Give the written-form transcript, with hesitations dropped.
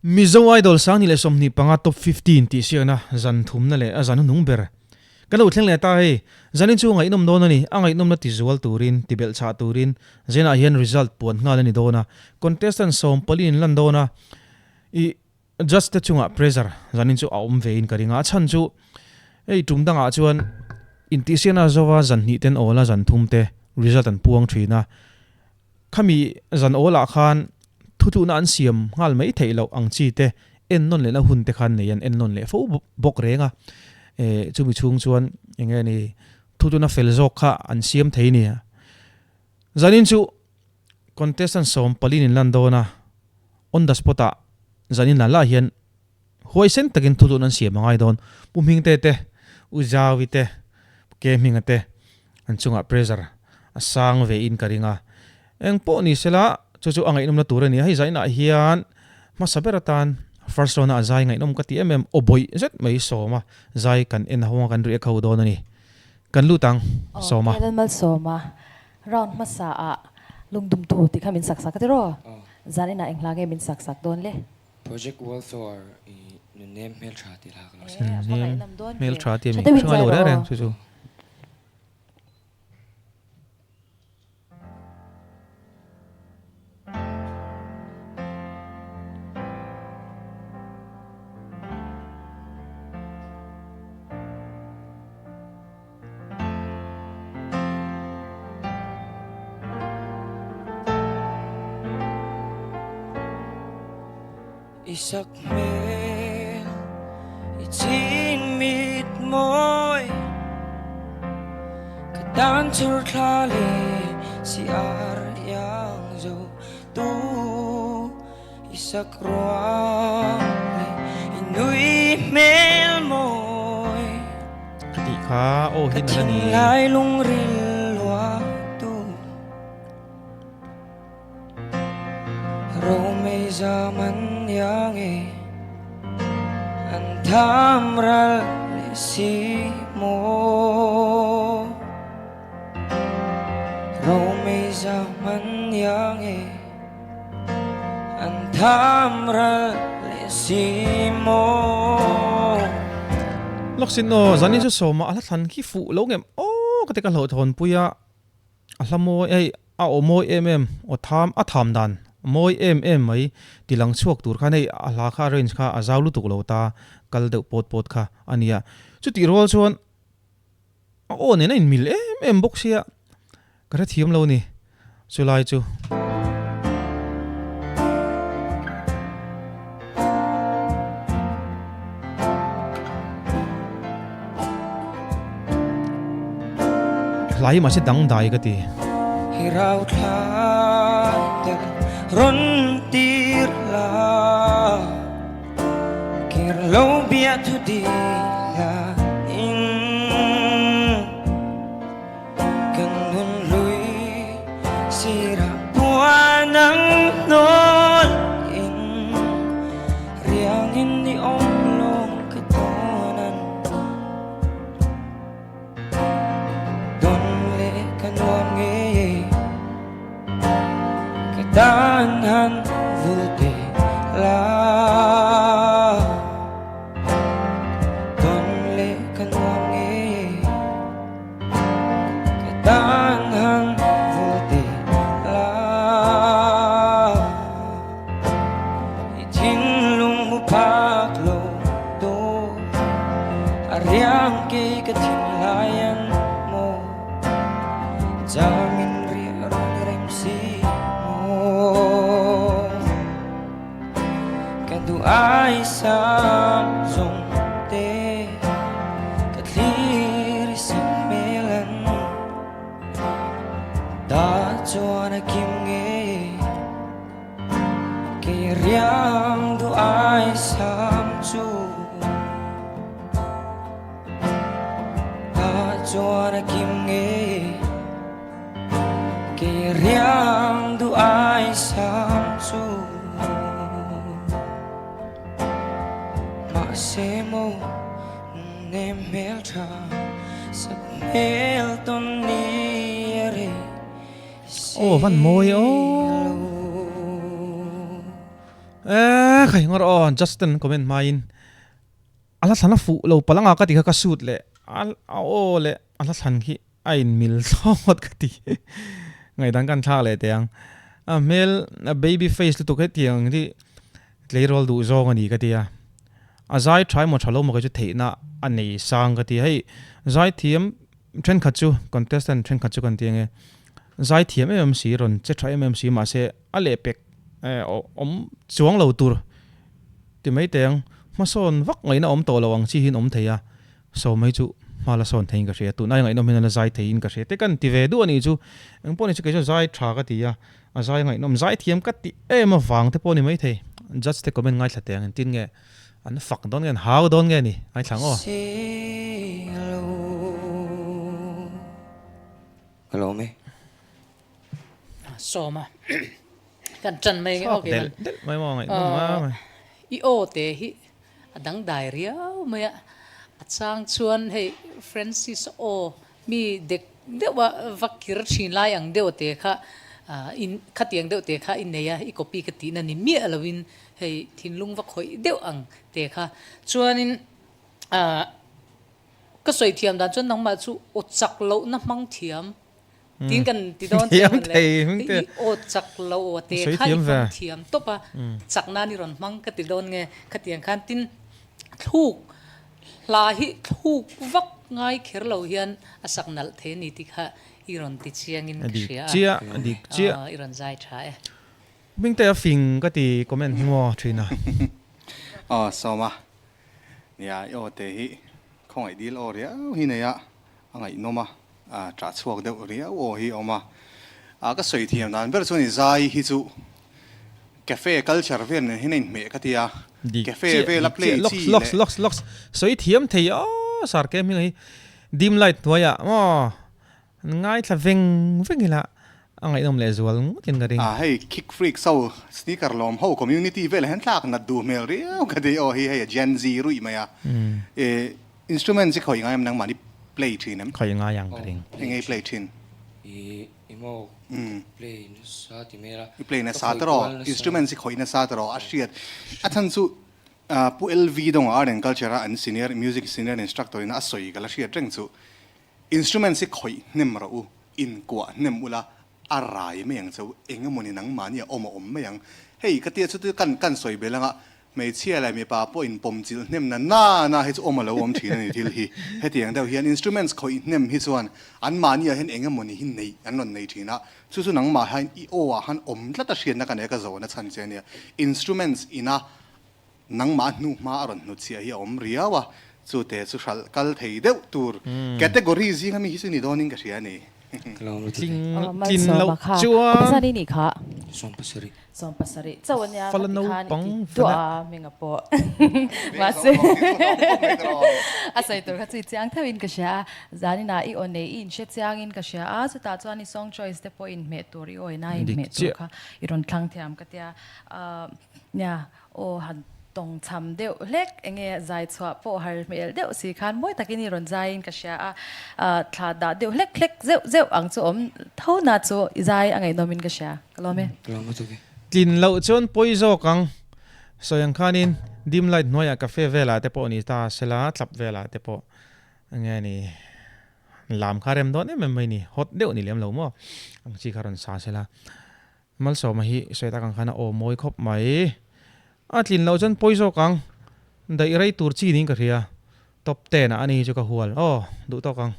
Mizo Idol 2025 Top 15 tih siakna zan thumna leh a zan hnung ber kan lo thleng leh ta hei. Zanin chu ngaihnawm dawn a ni. A ngaihnawmna ti zual turin, ti belh chhah turin Zenah hian result puan nghal a ni dawn a. Contestant 14 in lan dawn a. I judge te chungah pressure zanin chu a awm ve in ka ring a. A chhan chu hei tum dangah chuan intihsiakna zova zan hnih ten awl a zan thum te result an puang thin a. Khami zan awlah khan thutlukna an siam nghal mai theih loh ang chi te ennawn lehna hun te khan nei an ennawn leh fo bawk reng a. Chumi chhung chuan eng nge ni thutlukna fel zawk kha an siam thei nia. Zanin chu contestant 14 in lan dawn a, on the spot ah zanin lah lah hian huaisen takin thutlukna an siam a ngai dawn. Pu Hmingte te, U Zawi te, Pu Ke Hminga te an chungah pressure a sang ve in ka ring a. Eng pawh ni sela chu chu a ngaihnawmna tur a ni a. Hei zainah hian hmasa ber atan first round a zai ngaihnawm ka ti em em aw bawih zet mai sawma zai kan en ho a kan react ho dawn a ni. Kan lut ang sawma. Aw Lalmalsawma round hmasa ah lungdumtu tih kha min sak sak a tiraw? Zaninah eng hla nge min sak sak dawn le? Project Walthor i nunnem hmeltha tih hla ka lo sawi. Nunnem hmeltha tih a mi hre ngai lo reng reng chu chu. I sak hmel i chhin mit mawi Ka tan chhur thla leh si ar iang zo tu I sak ruang leh i nui hmel mawi Ka tih kha aw hi nalh a ni. Ka thinlai lungril luah tu Romei zaman iang e an tham ral leh si maw Romei zaman iang e an tham ral leh si maw. Lawksin aw, zanin chu sawma a hla thlan khi fuh lo ngem aw ka ti ka hlauhthawn pui a. A hla mawi hei a aw mawi em em aw tham a tham dan mawi em em mai ti lang chhuak tur khan hei a hla kha a range kha a zau lutuk lo ta kal deuh pawt pawt kha a nia. Chutih rual chuan a aw nen a inmil em em bawk sia ka hrethiam lo ni chulai chu. Hlai mahse dangdai ka ti. Hi rau thla tel rawn tir la Kir lo bia thu di la in Kan nun lui sira puan ang nawl in Riang in i awm lawng ka tawnan Dawn leh ka nuam ngei Ka tan han vul te la Dawn leh ka nuam ngei Ka tan han vul te la I thinlung hmu phak lo tu A riang kei ka thinlai an maw Changin riah rawn rem si maw Ka duh ai sam zawng te Ka thlir i sak hmel an Ta chuan a kim ngei Kei riang duh ai sam chu Ta chuan a kim ngei Kei riang duh ai sam chu Mahse maw nem hmel tha Sak hmel tawn ni a rei Aw van mawi aw. Eh. Khai ngawr aw Justin comment hmain a hla thlan a fuh lo palanga ka ti kha ka suit leh a aw leh a hla thlan khi a in mil thlawt ka ti ngaihdan kan thlak leh teh ang a hmel a baby face lutuk hetiang hi tleirawl duh zawng a ni ka ti a a zai tha emaw tha lo maw kei chu theihna a nei sang ka ti hei zai thiam thenkhat chu contestant thenkhat chu kan ti ang e zai thiam em em si rawn che tha em em si mahse a lehpek awm chuang lo tur ti mai teh ang hmasawn vak ngaihna awm tawh lo ang chi hian awm thei a Sawm mai chu hma la sawn theiin ka hria, tunai ngaihnawm hian a la zai theiin ka hria te kan ti ve duh a nih chu. Eng pawh ni chu kei chuan zai tha ka ti a, a zai ngaihnawm zai thiam ka ti em avang te pawh a ni maithei. Judge te comment ngaithla teh ang engtin nge an fak dawn nge an hau dawn nge ni ngaithla ang aw. Ka lawm e. Sawm a kan tan mai nge aw kei man. Delh mai maw ngaihnawm a mai. I aw te hi A dangdai riau mai a, a chang chuan hei Francis aw mi dek deuh a va kir thin lai ang deuh te kha in khatiang deuh te kha i nei a, i copy ka tihna ni miah loin hei thinlung va khawih deuh ang te kha chuanin ka sawi thiam dan chuan nangmah chu aw chak lohna hmang thiam Tin kan ti dawn che mawn le. I aw chak lo aw te kha i hmang thiam tawp a, chak nan i rawn hmang ka ti dawn nge khatiang khan tin thluk hla hi thluk vak ngai kher lo hian a sak nalh thei a ni tih kha i rawn ti chiang in ka hria a, i rawn zai tha e. Hmingte a fing ka ti comment hi maw thin a. Aw Sawma, nia i aw te hi khawngaih dil aw riau hi nei a, A ngaihnawm a, a ṭah chhuak deuh riau aw hi a awm a. A ka sawi thiam dan ber chuan i zai hi chu cafe culture vel nen hian a inhmeh ka ti a. Dik Cafe chiah, vela dik play chiah. chi Locks, locks, leh. locks, locks. Sawi thiam thei aw sar ke hming hi dim light hnuaiah maw an ngaithla veng veng ila a ngaihnawm leh zual ngawtin ka ring. A hei kick freaks ho sneaker lawm ho community velah hian tlak nat duh hmel riau ka ti aw hi hei a Gen Z ruih mai a. E Instrument hi khawi ngai em nangmah ni play thin em? Khawi ngai ang ka ring. Eng nge i play thin? I i maw play nasa ti mai la. I play nasa ta rawh, instruments hi khawi nasa ta rawh a hriat. A chhan chu Pu LV Dawng Art and Culture a an senior music senior instructor in a sawi ka la hriat reng chu instruments hi khawi hnem rawh u, inkuah hnem ula a rai mai ang cheu, eng emawni nangmahni a awm a awm mai ang. Hei ka tia chu kan kan sawi bel anga Hmeichhia leh mipa pawh inpawm chilh hnem na na na hi chu awm a lo awm thin a ni thil hi. Hetiang deuh hian instruments khawih hnem hi chuan anmahni ah hian eng emawni hi neih an rawn nei thin a, chu chu nangmah hian i aw ah han awm tlat a hriatna ka nei a ka zawn a chhan che a nia. Instruments ina nangmah hnuhma a rawn hnutchhiah hi a awm riau a, chu te chu hralh kal thei deuh tur category zinga mi hi chu ni dawnin ka hria a ni. Tling tlin loh chuan. 70 chauh a nia Fala ka ti khan i naupang ti vena. duah a hming a pawh mahse a sawi tur kha chu i chiang theuh in ka hria a zanin ah i aw nei i inhre chiang in ka hria a chutah chuan i song choice te pawh inhmeh tur i awina inhmeh tur kha i rawn thlang thiam ka tia nia aw han tawng cham deuh hlek enge zai chhuah pawh har hmel deuh si khan mawi takin i rawn zai in ka hria a thla dah deuh hlek hlek zeuh zeuh ang chu awm tho na chu i zai a ngaihnawm in ka hria. Ka lawm e. Ka lawm lutuk e. Tlin loh chuan pawi zawk ang. Sawi ang khanin dim light hnuaiah cafe velah te pawh ni ta sela tlap velah te pawh nge ni lam kha rem dawn em em mai ni hot deuh ni lem lo maw ang chi kha rawn sa sela Malsawma hi sawi tak ang khan a aw mawi khawp mai. A tlin loh chuan pawi zawk ang. Daih rei tur chi niin ka hria. Top ten ah ani hi chu ka hual. Aw duh tawk ang.